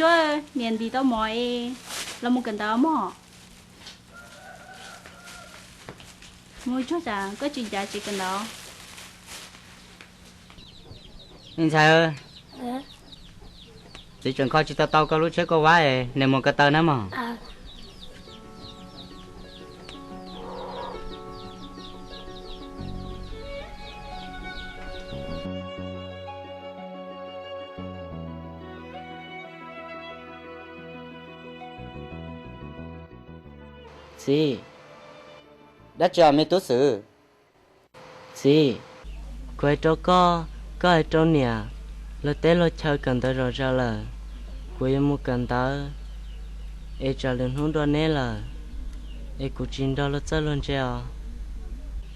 Suab, niam ntim tau mov es los mus kawm ntawv mog. Mus tsuag tsam koj tsis ncav tsev kawm ntawv. Me ntxhais, txiv tseem kho tsis tau tau koj lub tsheb kauj vab es nws mus ko taw na mog. Txiv, dab tsi os me tub Xwm? Txiv, kuv hais rau koj, koj hais rau niam, luag teb luag chaw kawm ntawv zom zaws lawm, kuv yuav mus kawm ntawv es tsam lwm hnub nrog neb lawm es kuv tsis nrog luag txawj luag ntse os.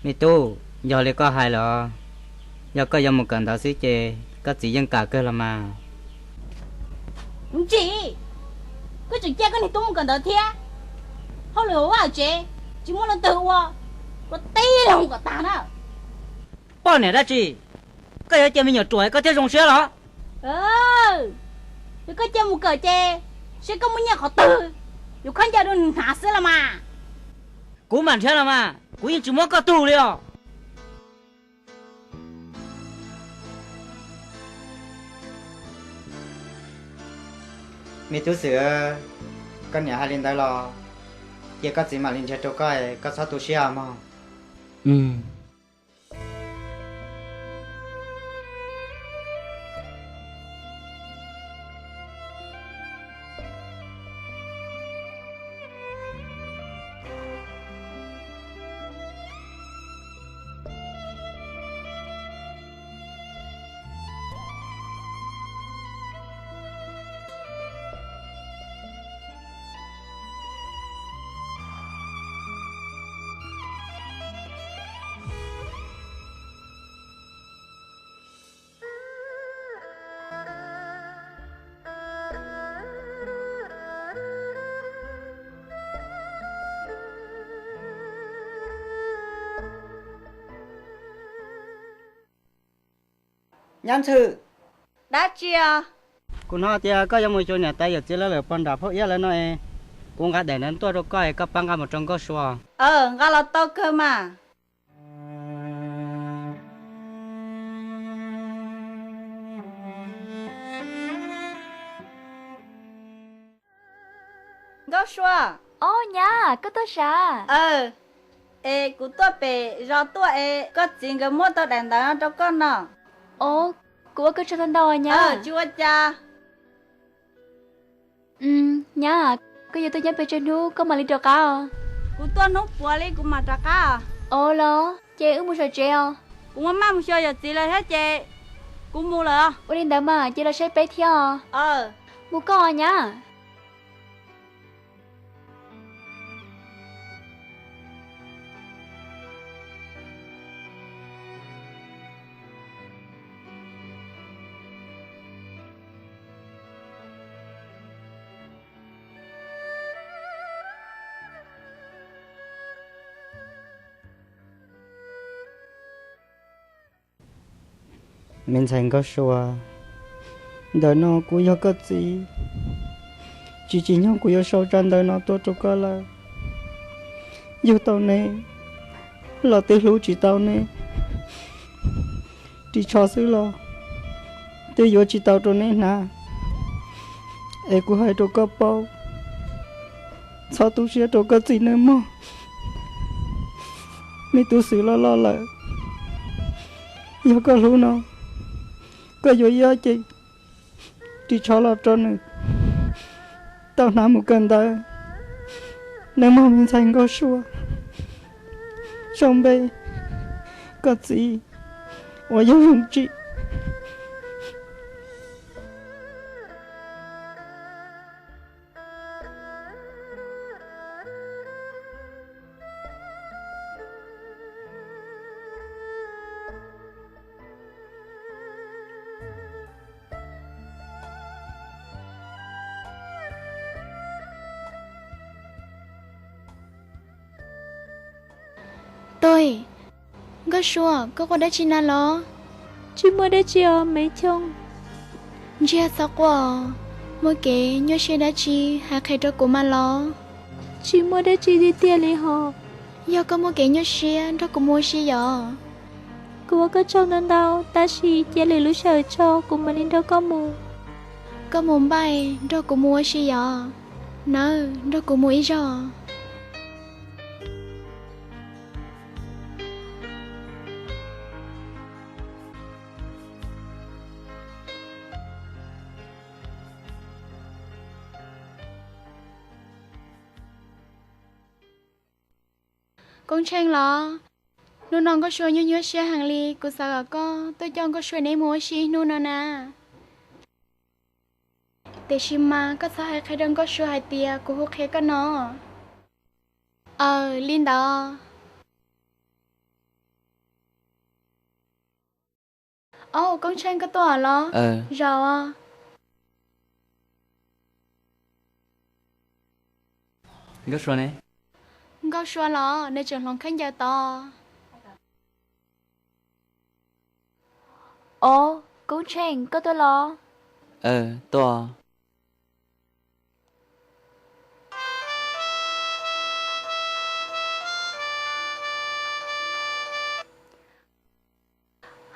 Me tub, yog li koj hais los, yog koj yuav mus kawm ntawv xwb ces koj txiv yeej kam kawg los mas. Tsis, koj tseem cia koj niag tub mus kawm ntawv thiab. Hauj lwm hauv vaj hauv tsev tsis muaj leej twg ua, koj tib leeg mus kom tag na. Poj niam dab tsi, koj yuav cia me nyuam ruam koj thiaj zoo siab los? Yog koj cia mus kawm ces seb koj muaj nyiaj qhov twg yuav khaub ncaws rau nws hnav xwb los mas. Kuv mam nrhiav los mas, kuv yeej tsis muab koj tug li os. Me tub Xwm, koj niam hais li ntawd los, cia koj txiv mam li nrhiav rau koj, koj txhob tu siab mog. Nyab Ntxhw. Dab tsi os? Kuv hnov tias koj yuav mus xyuas niam tais yawm txiv lawv lawm pog nram phauj iab lawv no es, kuv nqa daim ntawv tuaj rau koj es koj pab nqa mus rau Nkauj Sua. Aws, nqa los tau kawg mas. Nkauj Sua. Ob nyab, koj tuaj sav? Aws, es kuv tuaj pem zos tuaj es koj txiv nkawd muab tau daim ntawv rau koj no. Os, kuv ua koj tsaug ntau ntau nyab. Tsis ua cas. Nyab, koj yuav tuaj nyob pes tsawg hnub koj mam li rov qab os? Kuv tuaj hnub puav li kuv mam rov qab. Os los ces wb mus saum tsev os. Kuv muaj maj mus xyuas yawm txiv lawv thiab ces kuv mus lawm. Ua li ntawd mas ces los saib peb thiab os. Mus koj os nyab. Me ntxhais Nkauj Sua, ntawm no kuv yog koj txiv, tsis tsim nyog kuv yuav sau tsab ntawv no tuaj rau koj lawm. Yug tau neb los twb hlub tsis tau neb, ris tsho xwb los twb yuav tsis tau rau neb hnav, es kuv hais rau koj paub, txhob tu siab rau koj txiv nawb mog. Me tub Xwm loj loj lawm, yog koj hlub no, koj yuav ib ob cev ris tsho los rau nws tau hnav mus kawm ntawv nawb mog me ntxhais Nkauj Sua. Sau npe koj txiv uas yog Yooj Tsim. Tuj, Nkauj Sua, koj quaj dab tsi na los? Tsis muaj dab tsi os Maiv Choo. Ntsiag txhob quaj os. Muaj kev nyuaj siab dab tsi hais qhia rau kuv mas los? Tsis muaj dab tsi tiag tiag li hos. Yog koj muaj kev nyuaj siab nrog kuv mus ua si yom? Kuv ua koj tsaug ntau ntau, tab sis cia lwm lub sij hawm tso kuv mam li nrog koj mus. Koj mus npaij nrog kuv mus ua si yom? Nawb, nrog kuv mus ib zaug. Koob Tsheej los? Hnub no Nkauj Sua nyuaj nyuaj siab heev li, kuv xav kom koj tuaj coj Nkauj Sua neb mus ua si ib hnub no na. Tiam sis mas koj txhob hais qhia rau Nkauj Sua hais tias kuv hu qhia koj no. Aws, li ntawd. Au, Koob Tsheej koj tuaj los? Zaum. Nkauj Sua ne? Nkauj Sua los nws tseem hloov khaub ncaws tod. Au, Koob Tsheej koj tuaj los? Tuaj.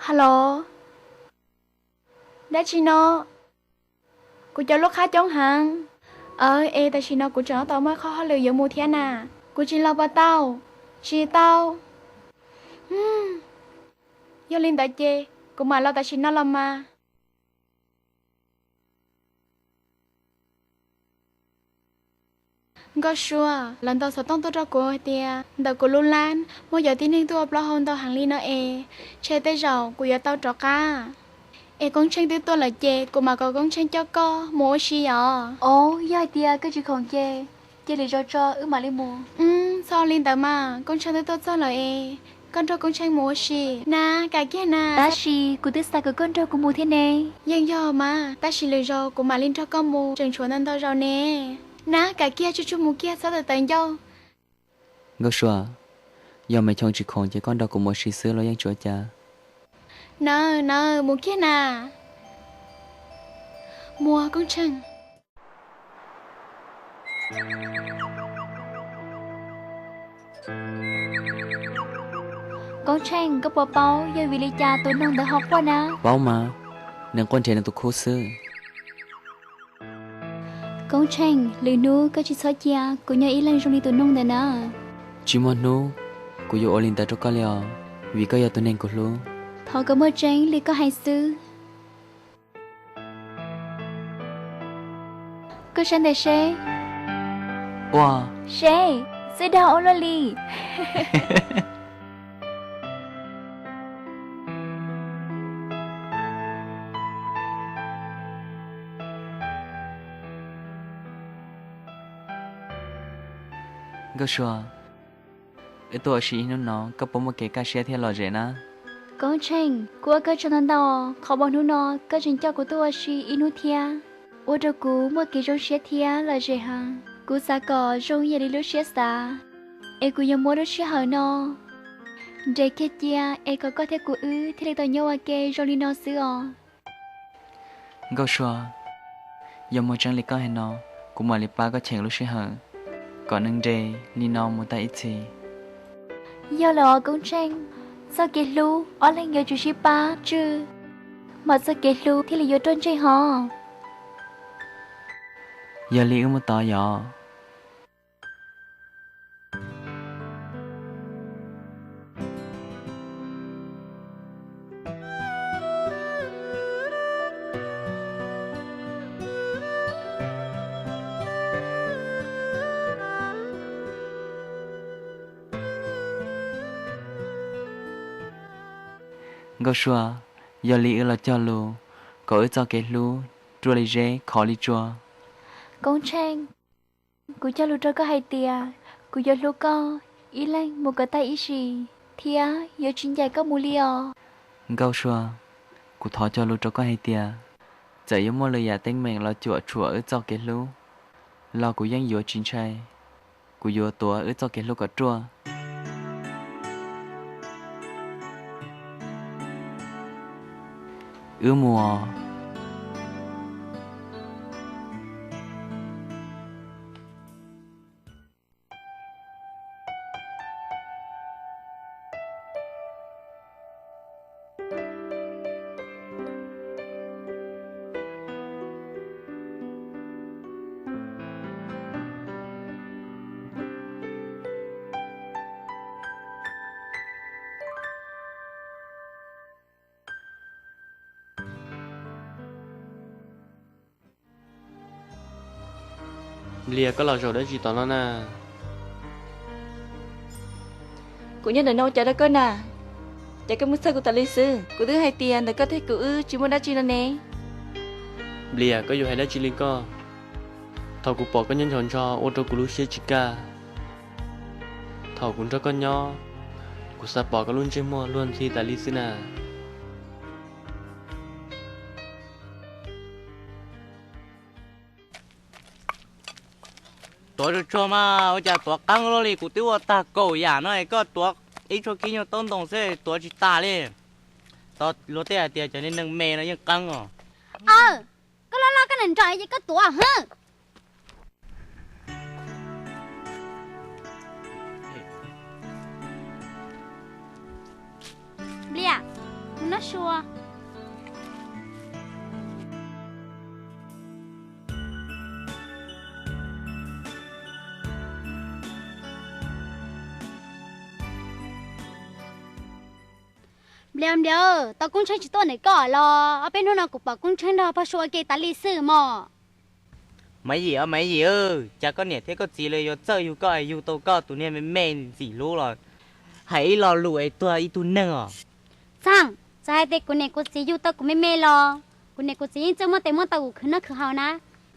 Hello. Dab tsi no? Kuv cov lub qhab coob heev. Aws, es tam sim no kuv tseem tau muaj qhov hauj lwm yuav mus thiab na. Kuv tsis los puas tau? Tsis tau. Yog li ntawd ces kuv mam los tam sim no los mas. Nkauj Sua, lawv ntaus xov tooj tuaj rau kuv hais tias ntawm kuv lub lab muaj cov tib neeg tuaj ua plaub hau ntau heev li no es, ntshe tej zaum kuv yuav tau rov qab. Es Koob Tsheej twb tuaj lawm ces kuv mam kom Koob Tsheej coj koj mus ua si yom. Au, yog hais tias koj tsis khoom ces cia lwm zaus tso wb mam li mus. Txhob li ntawd mas, Koob Tsheej twb tuaj txog lawm es, koj nrog Koob Tsheej mus ua si na, kam kiag na. Tab sis kuv twb xav kom koj nrog kuv mus thiab ne. Yeej yog mas, tab sis lwm zaus kuv mam li nrog koj mus, tseem tshuav ntau ntau zaus ne. Na, kam kiag, tsuj tsuj mus kiag, txhob tawv tawv ncauj. Nkauj Sua, yog Maiv Choo tsis khoom ces koj nrog kuv mus ua si xwb los yeej tsis ua cas. Nawb, nawb, mus kiag na. Muaj Koob Tsheej. Koob Tsheej, koj puas paub yog vim li cas tus noog ntawd ho quaj na? Paub mas, nws quaj nrhiav nws tus khub xwb. Koob Tsheej, lwm hnub koj tsis txhob cia kuv nyob ib leeg zoo li tus noog ntawd na. Tsis muaj hnub kuv yuav ua li ntawd rau koj li os, vim koj yog tus neeg kuv hlub. Thov kom muaj tseeb li koj hais xwb. Koj saib ntawm seb. Ua, seb, txawj dag ua luaj li. Nkauj Sua, wb tuaj ua si ib hnub no koj puas muaj kev kaj siab thiab lom zem na? Koob Tsheej, kuv ua koj tsaug ntau ntau, qhov uas hnub no koj tseem coj kuv tuaj ua si ib hnub thiab, ua rau kuv muaj kev zoo siab thiab lom zem heev. Kuv xav kom zoo ib yam li lub siab xav, es kuv yuav muab lub sij hawm no nres kiag cia es kom koj thiab kuv wb thiaj li tau nyob ua ke zoo li no xwb os. Nkauj Sua, yog muaj tseeb li koj hais no, kuv mam li pab koj cheem lub sij hawm kom neeg nres li no mus tag ib txhis. Yog lawm os Koob Tsheej, txoj kev hlub ob leeg yuav tsum sib pab tswj, mas txoj kev hlub thiaj li yuav ruaj ntseg hos. Yog li wb mus tod yos. Nkauj Sua, yog li wb los cog lus kom wb txoj kev hlub ruaj li zeb khov li tsua. Koob Tsheej, kuv cog lus rau koj hais tias kuv yuav hlub koj ib leeg mus kom tag ib sim thiab yuav tsis ncaim koj mus li os. Nkauj Sua, kuv thov cog lus rau koj hais tias txawm yuav muaj lwm yam teeb meem los cuam tshuam wb txoj kev hlub los kuv yeej yuav tsis ntshai. Kuv yuav tuav wb txoj kev hlub kom ruaj. Wb mus os. Nplias, koj los zaum dab tsi tom no na? Kuv nyob ntawm no ua cas rau koj na? Ces koj mus txhawj kuv tas li xwb. Kuv twb hais tias ntawm koj thiab kuv wb tsis muaj dab tsi no ne. Nplias, koj yuav hais dab tsi li koj? Thaum kuv pom koj nyob nchos ntso ua rau kuv lub siab tsis kaj. Thaum kuv nrog koj nyob, kuv xav pom koj lub ntsej muag luag ntxhi tas li xwb na. Tuav tsuag tsuag mas ua cas tuav qeeb luaj li, kuv twb ua tag kaum yam no es koj tuav ib tsuag khib nyuag taub ntoo xwb tuav tsis tas li. Tau luag tej hais tias cov niag neeg me no yeej qeeb os. Aw, koj loj loj koj niam nrog ces koj tuav hwb. Nplias, mus noj su. Nplias, Nplias, tau Koob Tsheej tsis tuaj ntawm koj los? Ob peb hnub no kuv pom Koob Tsheej nrog pog Sua ua ke tas li xwb mog. Maiv Yim, Maiv Yim, cas koj niam thiab koj txiv lawv yuav txawj yug koj, yug tau koj tus niag me me ntxim hlub los hais ib lo lus es tuag ib tug neeg os. Txaj, txawm hais tias kuv niam kuv txiv yug tau kuv me me los kuv niam kuv txiv yeej txawj muab tes muab taw kuv khwv noj khwv haus na.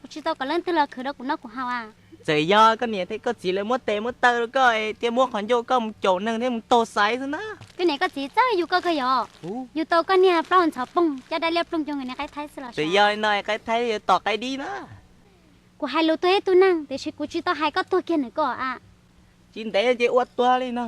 Kuv tsis tau kom leej twg los khwv rau kuv noj kuv haus a. Txawm yog koj niam thiab koj txiv lawv muab tes muab taw rau koj thiab muab qhov ncauj koj mus caum neeg thiab mus taug xaiv xwb na. Koj niam koj txiv txawj yug koj kawg yog? Yug tau koj niag plaub ntxhov poog coj dab liab ploog rau nws niag qaib thaib xwb los. Txawm yog li no qaib thaib yuav tom qaib dib na. Kuv hais lus tuag ib tug neeg tiam sis kuv tsis tau hais koj tuag kiag ntawm koj a. Tsis ntev ces ua tuag li no.